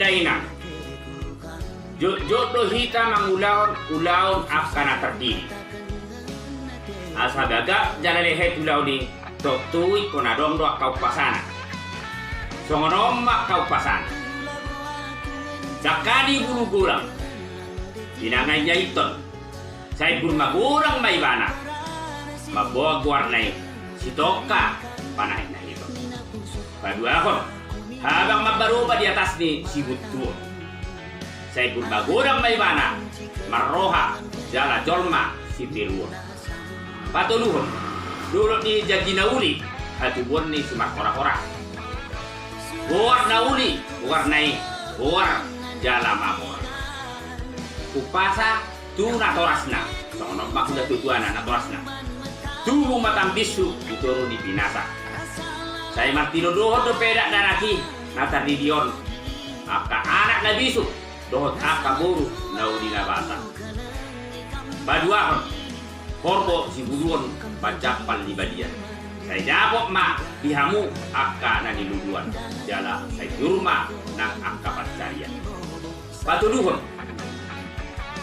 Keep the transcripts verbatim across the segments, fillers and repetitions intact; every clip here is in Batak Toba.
Inang, jotjot do hita mangulahon ulaon angka na tardidi. Asa gagap jala lehet ulaon i, tontu ingkon adong do angka umpasana. Songon on ma angka umpasana. Sangkali bulu godang, inang na ingaithon. Sai burma godang ma ibana, mamboan goarna i Sitongka Panahinnahiton. Paduahon, habang mambaroba di atas ni sibuntuon. Sai burma godang ma ibana, marroha jala jolma sitiruon. Patoluhon, dolok ni janji na uli, hatubuan ni simarhorahora. Goar na uli goarna i, goar jala mamora. Umpasa tu natorasna, songon on ma hula tutuana natorasna. Tubu ma tambinsu di toru ni pinasa. Sai martinodohon dope dakdanak i na tardidi on, angka anak na bisuk dohot angka boru na uli na basa. Paduahon, horbo sibuluon manjampal di balian. Sai dapot ma di hamu angka na niluluan, jala sai tiur ma nang angka pansarian. Patoluhon,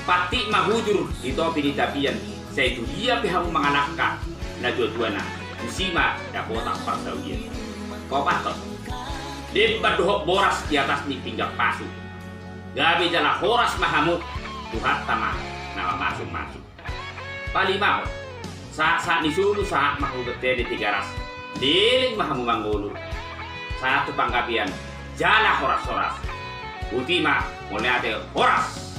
pantik ma hujur di topi ni tapian, sai tu dia pe hamu mangalangka na tuatuana, tusi ma dapotan parsaulian. Paopathon, demban dohot boras di atas ni pinggan pasu. Gabe jala horas ma hamu, Tuhanta ma na mamasumasu. Palimahon, sahatsahat ni solu sahat ma hamu bertele Tigaras. Leleng ma hamu mangolu. Sahat tu panggabean jala horashoras. Botima, mauliate, horas.